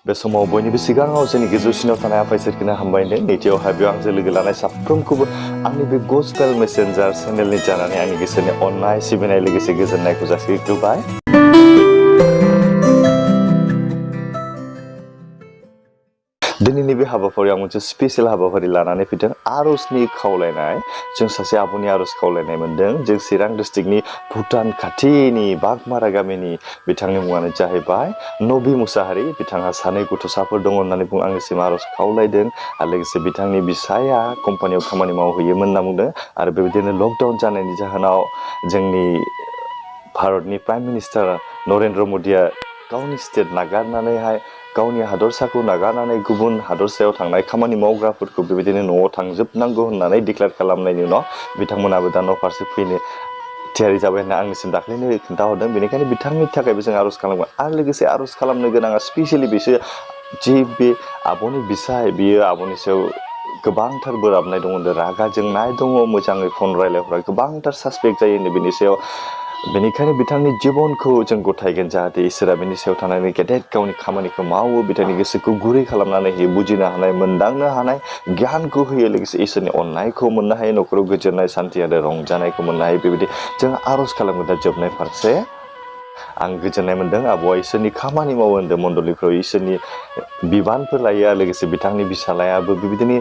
बे समाव बयनिबो सिगाङाव जोंनि गोजौसिनाव थानाय आफा इसोरखौनो हामबायदों। नैथियावहाय बेयाव आंजों लोगो लानाय साफ्रोमखौबो आंनि बे गस्पेल मेसेन्जार चेनेलनि जानानै आंनि गोसोनि अननाय सिबिनाय लोगोसे गोजोननायखौ जासिग्रोबाय। दिनैनि बे हाबाफारियाव मोनसे स्पेशल हाबाफारि लानानै फैदों। आर'जनि खावलायनाय। जों सासे आब'नि आर'ज खावलायनाय मोन्दों। जों चिरां डिस्ट्रिक्टनि भुटान खाथिनि बागमारा गामिनि बिथांनि मुङानो जाहैबाय नबि मुसाहारि। बिथांहा 2 गथ'साफोर दङ होननानै आंनिसिम आर'ज खावलायदों आरो लोगोसे बिथांनि बिसाया कम्पानियाव खामानि मावहैयोमोन होनना बुंदों आरो बेबायदिनो लकडाउन जानायनि जाहोनाव जोंनि भारतनि प्राइम मिनिस्टार नरेन्द्र मदिया गावनि स्टेट नागारनानैहाय गावनि हादरसाखौ नागारनानै गुबुन हादरसायाव थांनाय खामानि मावग्राफोरखौ बेबायदिनो न'आव थांजोबनांगौ होननानै डिक्लेयार खालामनायनि उनाव बिथांमोनाबो दा न' फारसे फैनो थियारि जाबाय होनना आंनिसिम दाख्लैनो खोन्थाहरदों। बेनिखायनो बिथांनि थाखायबो जों आर'ज खालामगोन आरो लोगोसे आर'ज खालामनो गोनाङा स्पेसियेलि बिसोर जि बे आब'नि बिसाय बियो आब'नि सायाव गोबांथार बोराबनाय दङ, रागा जोंनाय दङ, मोजाङै फन रायलायहरा गोबांथार सासपेक्ट जायो बिनि सायाव। बेनिखायनो बिथांनि जिबनखौ जों गथायगोन जाहाथे इसोरा बिनि सायाव थानानै गेदेर गावनि खामानिखौ मावो, बिथांनि गोसोखौ गुरै खालामनानै होयो, बुजिनो हानाय, मोनदांनो हानाय गियानखौ होयो, लोगोसे इसोरनि अननायखौ मोननो हायो, न'खराव गोजोननाय, सान्थि आरो रंजानायखौ मोननो हायो। बेबायदि जों आर'ज खालामो। दा जोबनाय फारसे आं गोजोननाय मोन्दों। आब'आ इसोरनि खामानि मावो होन्दों मण्डलिफ्राव, इसोरनि बिबानफोर लायो आरो लोगोसे बिथांनि बिसालायाबो बेबायदिनो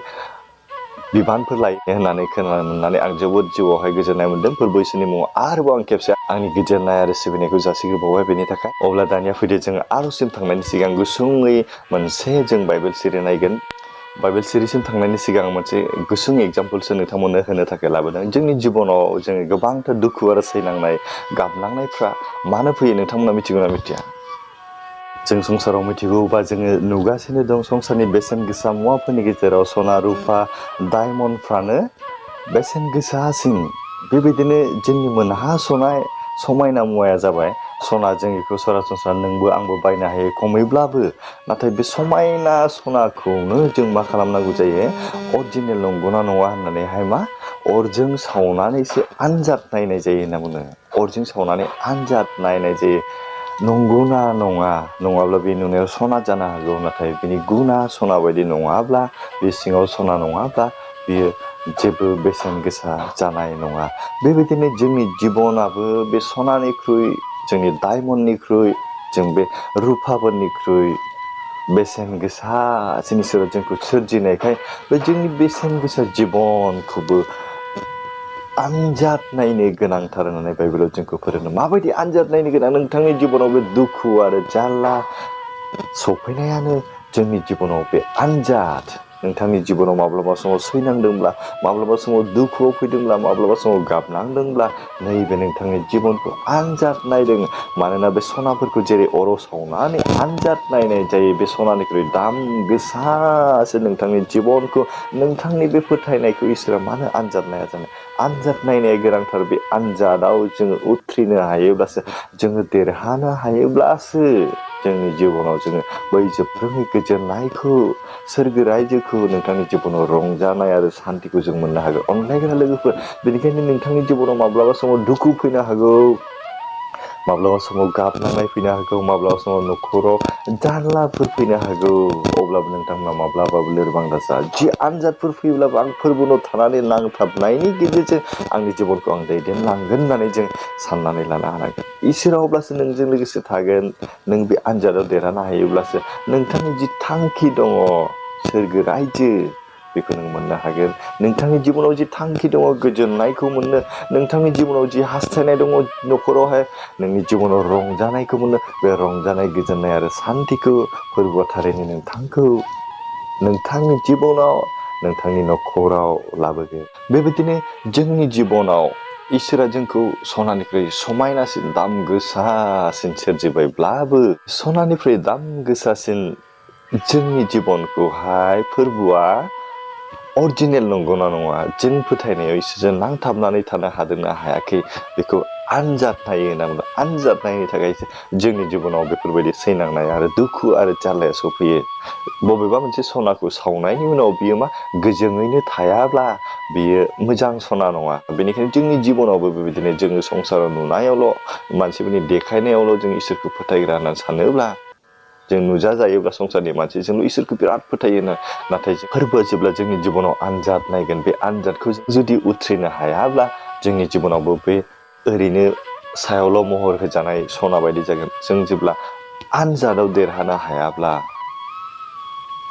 बिबानफोर लायो होननानै खोनानो मोननानै आं जोबोद जिउआवहाय गोजोननाय मोन्दों। फोरबो इसोरनि मुङाव आरोबाव आं खेबसे आंनि गोजोननाय आरो सिबिनायखौ जासिग्रोबावबाय बेनि थाखाय। अब्ला दानिया फैदो जों आर'जसिम थांनायनि सिगां गुसुङै मोनसे जों बाइबेल सिरि नायगोन। बाइबेल सिरिसिम थांनायनि सिगां मोनसे गुसुं एग्जाम्पलसो नोंथांमोननो होनो थाखाय लाबोदों। जोंनि जिबनाव जोङो गोबांथार दुखु आरो सैनांनाय, गाबनांनायफ्रा मानो फैयो नोंथांमोना मिथिगौना मिथिया? जों संसाराव मिथिगौबा जोङो नुगासिनो दं संसारनि बेसेन गोसा मुवाफोरनि गेजेराव सना, रुफा, डायमन्डफ्रानो बेसेन गोसासिन। बेबायदिनो जोंनि मोनहासनाय समायना मुवाया जाबाय सना। जों बेखौ सरासनस्रा नोंबो आंबो बायनो हायो खमैब्लाबो। नाथाय बे समायना सनाखौनो जों मा खालामनांगौ जायो? अरिजिनेल नंगौना नङा होननानैहाय मा अरजों सावनानैसो आनजाद नायनाय जायो होनना बुङो। अरजों सावनानै आनजाद नायनाय जायो। नंगौना नङा, नङाब्ला बे नुनायाव सना जानो हागौ, नाथाय बिनि गुना सना बायदि नङाब्ला, बे सिङाव सना नङाब्ला बियो जेबो बेसेन गोसा जानाय नङा। बेबायदिनो जोंनि जिबनाबो बे सनानिख्रुइ, जोंनि डायमन्डनिख्रुइ, जों बे रुफाफोरनिख्रुइ बेसेन गोसासिन इसोरा जोंखौ सोरजिनायखाय बे जोंनि बेसेन गोसा जिबनखौबो आनजाद नायनो गोनांथार होननानै बाइबेलाव जोंखौ फोरोङो। माबायदि आनजाद नायनो गोनां? नोंथांनि जिबनाव बे दुखु आरो जारला सफैनायानो जोंनि जिबनाव बे आनजाद। नोंथांनि जिबनाव माब्लाबा समाव सैनांदोंब्ला, माब्लाबा समाव दुखुआव फैदोंब्ला, माब्लाबा समाव गाबनांदोंब्ला, नैबे नोंथांनि जिबनखौ आनजाद नायदों। मानोना बे सनाफोरखौ जेरै अराव सावनानै आनजाद नायनाय जायो, बे सनानिख्रुइ दाम गोसासो नोंथांनि जिबनखौ, नोंथांनि बे फोथायनायखौ इसोरा मानो आनजाद नाया जानो? आनजाद नायनाया गोनांथार। बे आनजादाव जोङो उथ्रिनो हायोब्लासो, जोङो देरहानो हायोब्लासो जोंनि जिबनाव जोङो बै जोबोरै गोजोननायखौ, सोरगो रायजोखौ, नोंथांनि जिबनाव रंजानाय आरो सान्थिखौ जों मोननो हागोन। अनलायग्रा लोगोफोर, बेनिखायनो नोंथांनि जिबनाव माब्लाबा समाव दुखु फैनो हागौ, माब्लाबा समाव गाबनांनाय फैनो हागौ, माब्लाबा समाव न'खराव जारलाफोर फैनो हागौ। अब्लाबो नोंथांमोना माब्लाबाबो लोरबां दाजा। जि आनजादफोर फैयोब्लाबो आं फोरबोआव थानानै नांथाबनायनि गेजेरजों आंनि जिबनखौ आं दैदेनलांगोन होननानै जों साननानै लानो हानांगोन। इसोरा अब्लासो नोंजों लोगोसे थागोन। नों बे आनजादाव देरहानो हायोब्लासो नोंथांनि जि थांखि दङ, सोरगो रायजो, बेखौ नों मोननो हागोन। नोंथांनि जिबनाव जि थांखि दङ, गोजोननायखौ मोननो, नोंथांनि जिबनाव जि हास्थायनाय दङ, न'खरावहाय नोंनि जिबनाव रंजानायखौ मोनो, बे रंजानाय, गोजोननाय आरो सान्थिखौ फोरबोआ थारैनो नोंथांखौ नोंथांनि जिबनाव, नोंथांनि न'खराव लाबोगोन। बेबायदिनो जोंनि जिबनाव इसोरा जोंखौ सनानिख्रुइ समायनासिन, दाम गोसासिन सोरजिबायब्लाबो, सनानिख्रुइ दाम गोसासिन जोंनि जिबनखौहाय फोरबोआ अरिजिनेल नंगौना नङा, जों फोथायनायाव इसोरजों नांथाबनानै थानो हादोंना हायाखै, बेखौ आनजाद नायो होनना बुंदों। आनजाद नायनो थाखाय जोंनि जिबनाव बेफोरबायदि सैनांनाय आरो दुखु आरो जारलाया सफैयो। बबेबा मोनसे सनाखौ सावनायनि उनाव बियो मा गोजोङैनो थायाब्ला बियो मोजां सना नङा। बेनिखायनो जोंनि जिबनावबो बेबायदिनो जोङो संसाराव नुनायावल', मानसिफोरनि देखायनायावल' जों इसोरखौ फोथायग्रा होननानै सानोब्ला जों नुजा जायोब्ला संसारनि मानसि जोंल' इसोरखौ बिराद फोथायो नाथाय फोरबोआ जेब्ला जोंनि जिबनाव आनजाद नायगोन बे आनजादखौ जुदि उथ्रिनो हायाब्ला जोंनि जिबनावबो बे ओरैनो सायावल' महर होजानाय सना बायदि जागोन। जों जेब्ला आनजादाव देरहानो हायाब्ला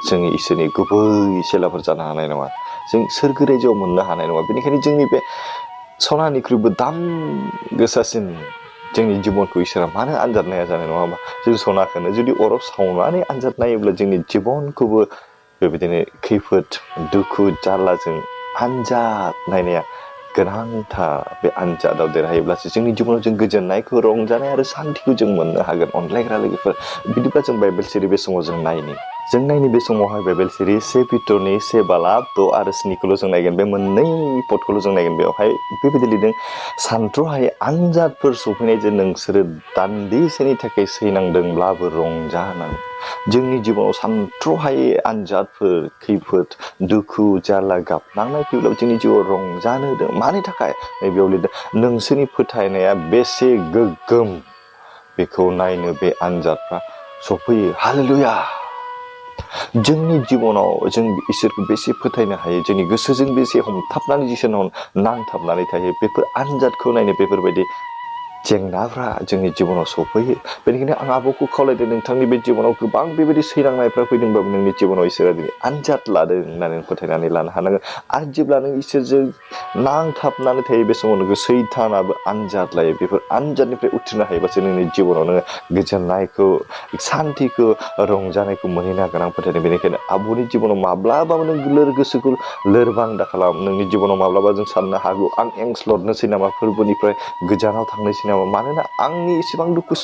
जोंनि इसोरनि गुबै सेलाफोर जानो हानाय नङा। जों सोरगो रायजोआव मोननो हानाय नङा। बेनिखायनो जोंनि बे सनानिख्रुइबो दाम गोसासिन जोंनि जिबनखौ इसोरा मानो आनजाद नाया जानाय नङा होमबा? जों सनाखौनो जुदि अराव सावनानै आनजाद नायोब्ला जोंनि जिबनखौबो बेबायदिनो खैफोद दुखु जारलाजों आनजाद नायनाया गोनांथार। बे आनजादाव देरहायोब्लासो जोंनि जिबनाव जों गोजोननायखौ रंजानाय आरो सान्थिखौ जों मोननो हागोन। अनलायग्रा लोगोफोर बिदिब्ला जों बाइबेल सिरि बे समाव जों नायनि बे समावहाय बाइबेल सिरि 1 पिटरनि 7:6 आरो 7खौल' जों नायगोन। बे मोननै पदखौल' जों नायगोन। बेवहाय बेबायदि लिरदों, सानथ्र'हायै आनजादफोर सफैनायजों नोंसोरो दान्दिसेनि थाखाय सैनांदोंब्लाबो रंजानां। जोंनि जिबनाव सानथ्र'हायै आनजादफोर खैफोद दुखु जारला गाबनांनाय फैब्लाबो जोंनि जिउआव रंजानो होदों। मानि थाखाय? नैबेयाव लिरदों, नोंसोरनि फोथायनाया बेसे गोग्गोम बेखौ नायनो बे आनजादफ्रा सफैयो। हालेलुया। जोंनि जिबनाव जों इसोरखौ बेसे फोथायनो हायो, जोंनि गोसोजों बेसे हमथाबनानै इसोरनाव नांथाबनानै थायो, बेफोर आनजादखौ नायनो बेफोरबायदि जेंनाफ्रा जोंनि जिबनाव सफैयो। बेनिखायनो आं आब'खौ खावलायदों, नोंथांनि बे जिबनाव गोबां बेबायदि सैनांनायफ्रा फैदोंबाबो नोंनि जिबनाव इसोरा दिनै आनजाद लादों होननानै फोथायनानै लानो हानांगोन। आरो जेब्ला नों इसोरजों नांथाबनानै थायो बे समाव नोङो सैतानाबो आनजाद लायो। बेफोर आनजादनिफ्राय उथ्रिनो हायोबासो नोंनि जिबनाव नोङो गोजोननायखौ सान्थिखौ रंजानायखौ मोनहैनो हागोन। आं फोथायदों। बेनिखायनो आब'नि जिबनाव माब्लाबाबो नों गोसोखौ लोरबां दा खालाम। नोंनि जिबनाव माब्लाबा जों साननो हागौ, आं एंस्लदनोसै नामा, फोरबोनिफ्राय गोजानाव थांनोसै नामा, मानोना आंनि इसेबां दुखु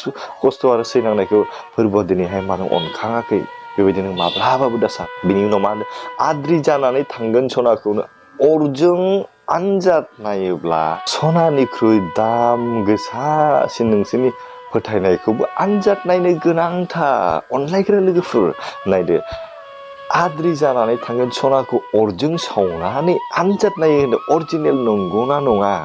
खस्थ' आरो सैनांनायखौ फोरबोआ दिनैहाय मानो अनखाङाखै? बेबायदि नों माब्लाबाबो दा सान। बिनि उनाव मा होनो, आद्रि जानानै थांगोन सनाखौनो अरजों आनजाद नायोब्ला सनानिख्रुइ दाम गोसासिन नोंसोरनि फोथायनायखौबो आनजाद नायनो गोनांथार। अनलायग्रा लोगोफोर नायदो, आद्रि जानानै थांगोन सनाखौ अरजों सावनानै आनजाद नायो होनदों। अरिजिनेल नंगौना नङा?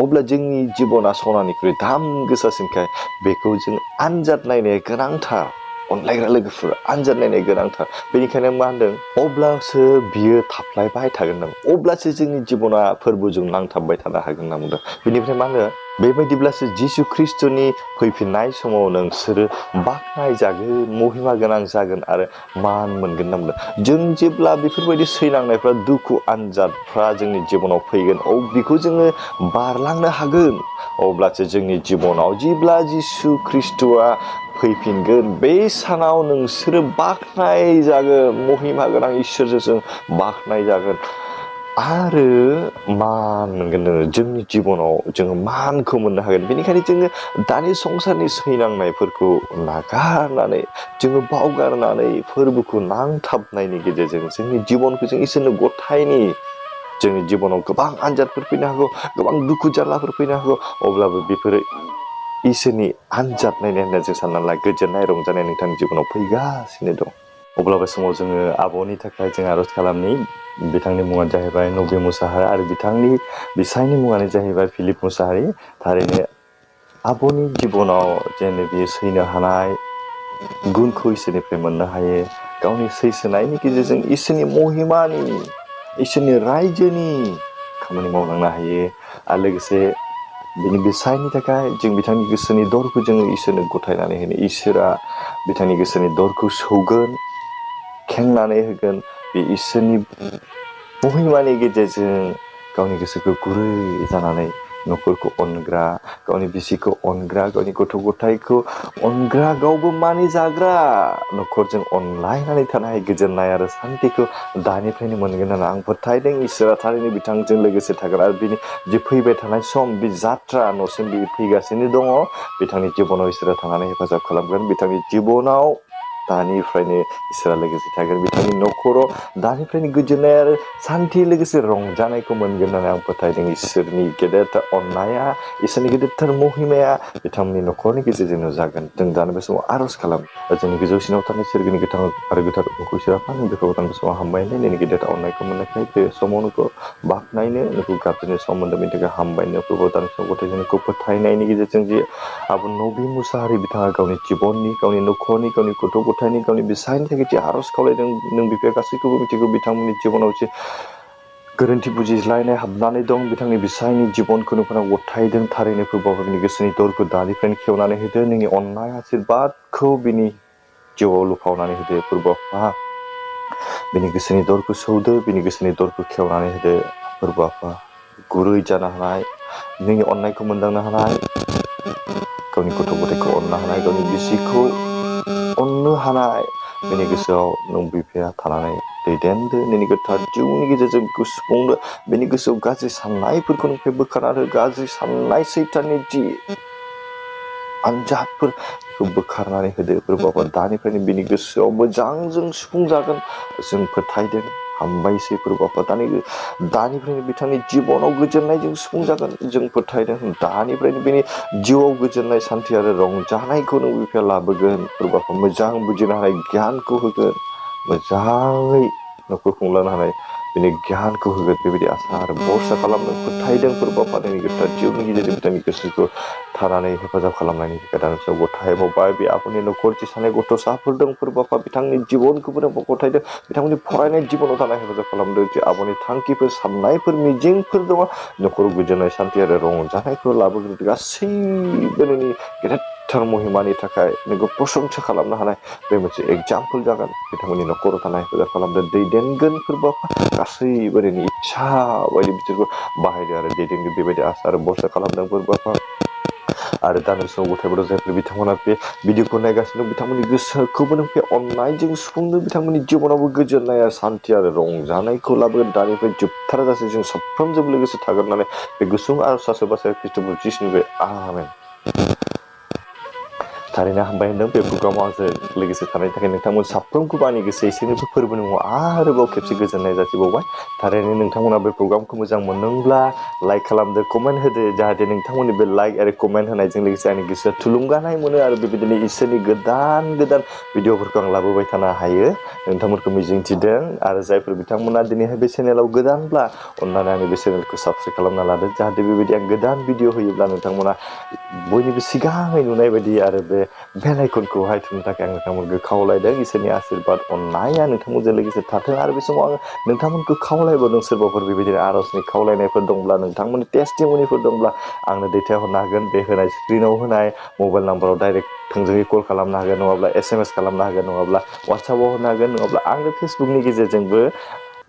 अब्ला जोंनि जिबना सनानिख्रुइ दाम गोसासिनखाय बेखौ जों आनजाद नायनाया गोनांथार। अनलायग्रा लोगोफोर, आनजाद नायनाया गोनांथार। बेनिखायनो मा होनदों, अब्लासो बियो थाफ्लायबाय थागोन होनदों। अब्लासो जोंनि जिबना फोरबोजों नांथाबबाय थानो हागोन होनना बुंदों। बेनिफ्राय मा होनो, बेबायदिब्लासो जिसु ख्रिस्ट'नि फैफिननाय समाव नोंसोरो बाख्नायजागोन, महिमा गोनां जागोन आरो मान मोनगोन होनना बुंदों। जों जेब्ला बेफोरबायदि सैनांनायफ्रा दुखु आनजादफ्रा जोंनि जिबनाव फैगोन, बेखौ जोङो बारलांनो हागोन। अब्लासो जोंनि जिबनाव जेब्ला जिसु ख्रिस्ट'आ फैफिनगोन बे सानाव नोंसोरो बाख्नायजागोन, महिमा गोनां इसोरजों जों बाख्नायजागोन आरो मान मोनगोन। जोंनि जिबनाव जोङो मानखौ मोननो हागोन। बेनिखायनो जोङो दानि संसारनि सैनांनायफोरखौ नागारनानै, जोङो बावगारनानै फोरबोखौ नांथाबनायनि गेजेरजों जोंनि जिबनखौ जों इसोरनो गथायनि। जोंनि जिबनाव गोबां आनजादफोर फैनो हागौ, गोबां दुखु जारलाफोर फैनो हागौ, अब्लाबो बेफोरो इसोरनि आनजाद नायनाय होनना जों साननानै ला। गोजोननाय रंजानाय नोंथांनि जिबनाव फैगासिनो दं। अब्ला बे समाव जोङो आब'नि थाखाय जों आर'ज खालामनि। बिथांनि मुङानो जाहैबाय नबि मुसाहारि आरो बिथांनि बिसायनि मुङानो जाहैबाय फिलिप मुसाहारि। थारैनो आब'नि जिबनाव जेन बियो सैनो हानाय गुनखौ इसोरनिफ्राय मोननो हायो। गावनि सैसोनायनि गेजेरजों इसोरनि महिमानि, इसोरनि रायजोनि खामानि मावलांनो हायो। आरो लोगोसे बिनि बिसायनि थाखाय जों बिथांनि गोसोनि दरखौ जोङो इसोरनो गथायनानै होनो। इसोरा बिथांनि गोसोनि दरखौ सौगोन, खेंनानै होगोन। बे इसोरनि महिमानि गेजेरजों गावनि गोसोखौ गुरै जानानै न'खरखौ अनग्रा, गावनि बिसिखौ अनग्रा, गावनि गथ' गथायखौ अनग्रा, गावबो मानिजाग्रा न'खरजों अनलायनानै थानाय गोजोननाय आरो सान्थिखौ दानिफ्रायनो मोनगोन होनना आं फोथायदों। इसोरा थारैनो बिथांजों लोगोसे थागोन आरो बिनि जि फैबाय थानाय सम, बे जात्रा न'सिम बि फैगासिनो दङ। बिथांनि जिबनाव इसोरा थानानै हेफाजाब खालामगोन। बिथांनि जिबनाव दानिफ्रायनो इसोरा लोगोसे थागोन बिथांनि न'खराव दानिफ्रायनो गोजोननाय आरो सान्थि लोगोसे रंजानायखौ मोनगोन होननानै आं फोथायदों इसोरनि गेदेरथार अननाया इसोरनि गेदेरथार महिमाया बिथांमोननि न'खरनि गेजेरजों नुजागोन जों दानि बे समाव आर'ज खालाम जोंनि गोजौसिनाव थानाय सोरगिदिं गोथां आरो गोथार खुसिराफा नों बेखौ गोथां समाव हामबायनाय नोंनि गेदेर अननायखौ मोननायखाय बे समाव नोंखौ बाख्नायनो नोंखौ गाबज्रिनो सम मोन्दों बेनि थाखाय हामबायनो प्रभु दानि समाव गथायजों नोंखौ फोथायनायनि गेजेरजों जे आबुं नबि मुसाहारि बिथाङा गावनि जिबननि गावनि न'खरनि गावनि गथ' गथायनि गावनि बिसायनि थाखाय जे आर'ज खावलायदों नों बिफाया गासैखौबो मिथिगौ बिथांमोननि जिबनाव जे गोरोन्थि बुजिज्लायनाय हाबनानै दं बिथांनि बिसायनि जिबनखौ नोंफोरा गथायदों थारैनो फोरबो बिनि गोसोनि दरखौ दानिफ्रायनो खेवनानै होदो नोंनि अननाय आशीर्बादखौ बिनि जिउआव लुफावनानै होदो फोरबोआ बिनि गोसोनि दरखौ सौदो बिनि गोसोनि दरखौ खेवनानै होदो फोरबोआ गुरै जानो हानाय नोंनि अननायखौ मोनदांनो हानाय गावनि गथ' गथायखौ अननो हानाय गावनि बिसिखौ अननो हानाय बेनि गोसोआव नों बिफाया थानानै दैदेनदो नोंनि गोथार जिउनि गेजेरजों बेखौ सुफुंदो बेनि गोसोआव गाज्रि साननायफोरखौ नोंनिफ्राय बोखारना हो गाज्रि साननाय सैताननि जि आनजादफोरखौ बोखारनानै होदो फोरबोआ दानिफ्रायनो बिनि गोसोआव मोजांजों सुफुंजागोन जों फोथायदों हामबायसै फोरबोआ दानिफ्रायनो बिथांनि जिबनाव गोजोननायजों सुफुंजागोन जों फोथायदों दानिफ्रायनो बिनि जिउआव गोजोननाय सान्थि आरो रंजानायखौ नों बिफाया लाबोगोन फोरबोखौ मोजां बुजिनो हानाय गियानखौ होगोन मोजाङै न'खर खुंलांनो हानाय बिनि गियानखौ होगोन बेबायदि आसा आरो भरसा खालामनो फोथायदों फोरबोआ नोंनि गोथार जिउनि गेजेरजों बिथांनि गोसोखौ थानानै हेफाजाब खालामनायनि गोदान समाव गथाय बावबाय बे आफानि न'खरथि सानै गथ'साफोर दं फोरबोआ बिथांनि जिबनखौबो नों गथायदों बिथांमोननि फरायनाय जिबनाव थानाय हेफाजाब खालामदों जे आब'नि थांखिफोर साननायफोर मिजिंफोर दङ न'खराव गोजोननाय सान्थि आरो रंजानायखौ लाबोगोन गासैबो नोंनि गेदेरथार महिमानि थाखाय नोंखौ प्रसंसा खालामनो हानाय बे मोनसे एगजामपोल जागोन बिथांमोननि न'खराव थानाय हेफाजाब खालामदों दैदेनगोन फोरबोआ गासैबो नोंनि इस्सा बायदि बिसोरखौ बाहायदो आरो दैदेनगोन बेबायदि आसा आरो भरसा खालामदों फोरबोआ आरो दानि समाव गथायफोराव जायफोर बिथांमोना बे भिडिअखौ नायगासिनो दं बिथांमोननि गोसोखौबो नों बे अननायजों सुफुंदों बिथांमोननि जिबनावबो गोजोननाय आरो सान्थि आरो रंजानायखौ लाबोगोन दानिफ्राय जोबथाराजासे जों साफ्रोमजों लोगोसे थागोन होननानै बे गुसुं आरो सासे खृष्टफोर जिसुनि आमेन थारैनो हामबाय होनदों बे प्रग्रामाव आंजों लोगोसे थानायनि थाखाय नोंथांमोन साफ्रोमखौबो आंनि गोसो एसेनिबो फोरबोनि मुङाव आरोबाव खेबसे गोजोननाय जासिबावबाय थारैनो नोंथांमोना बे प्रग्रामखौ मोजां मोनदोंब्ला लाइक खालामदो कमेन्ट होदो जाहाथे नोंथांमोननि बे लाइक आरो कमेन्ट होनायजों लोगोसे आंनि गोसोआ थुलुंगानाय मोनो आरो बेबायदिनो इसोरनि गोदान गोदान भिडिअफोरखौ आं लाबोबाय थानो हायो नोंथांमोनखौ मिजिंथिदों आरो जायफोर बिथांमोना दिनैहाय बे चेनेलाव गोदानब्ला अननानै आंनि बे चेनेलखौ साबस्क्राइब खालामना लादो जाहाथे बेबायदि आं गोदान भिडिअ होयोब्ला नोंथांमोना बयनिबो सिगाङै नुनाय बायदि आरो बे बेल आइकनखौहाय थुनो थाखाय आं नोंथांमोनखौ खावलायदों इसोरनि आशीर्बाद अननाया नोंथांमोनजों लोगोसे थाथों आरो बे समाव आङो नोंथांमोनखौ खावलायबावदों सोरबाफोर बेबायदिनो आर'जनि खावलायनायफोर दंब्ला नोंथांमोननि टेस्टिमनिफोर दंब्ला आंनो दैथायहरनो हागोन बे होनाय स्क्रिनाव होनाय मबाइल नाम्बाराव डाइरेक्ट थोंजोङै कल खालामनो हागोन नङाब्ला SMS खालामनो हागोन नङाब्ला वाट्सएपआव होनो हागोन नङाब्ला आंनो फेसबुकनि गेजेरजोंबो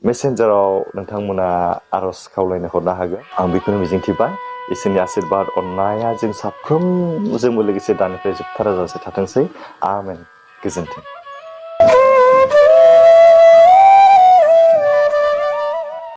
मेसेन्जाराव नोंथांमोना आर'ज खावलायनो हरनो हागोन आं बेखौनो मिजिंथिबाय इसोरनि आशीर्बाद अननाया जों साफ्रोमजोंबो लोगोसे दानिफ्राय जोबथाराजासे थाथोंसै आमेन गोजोन्थों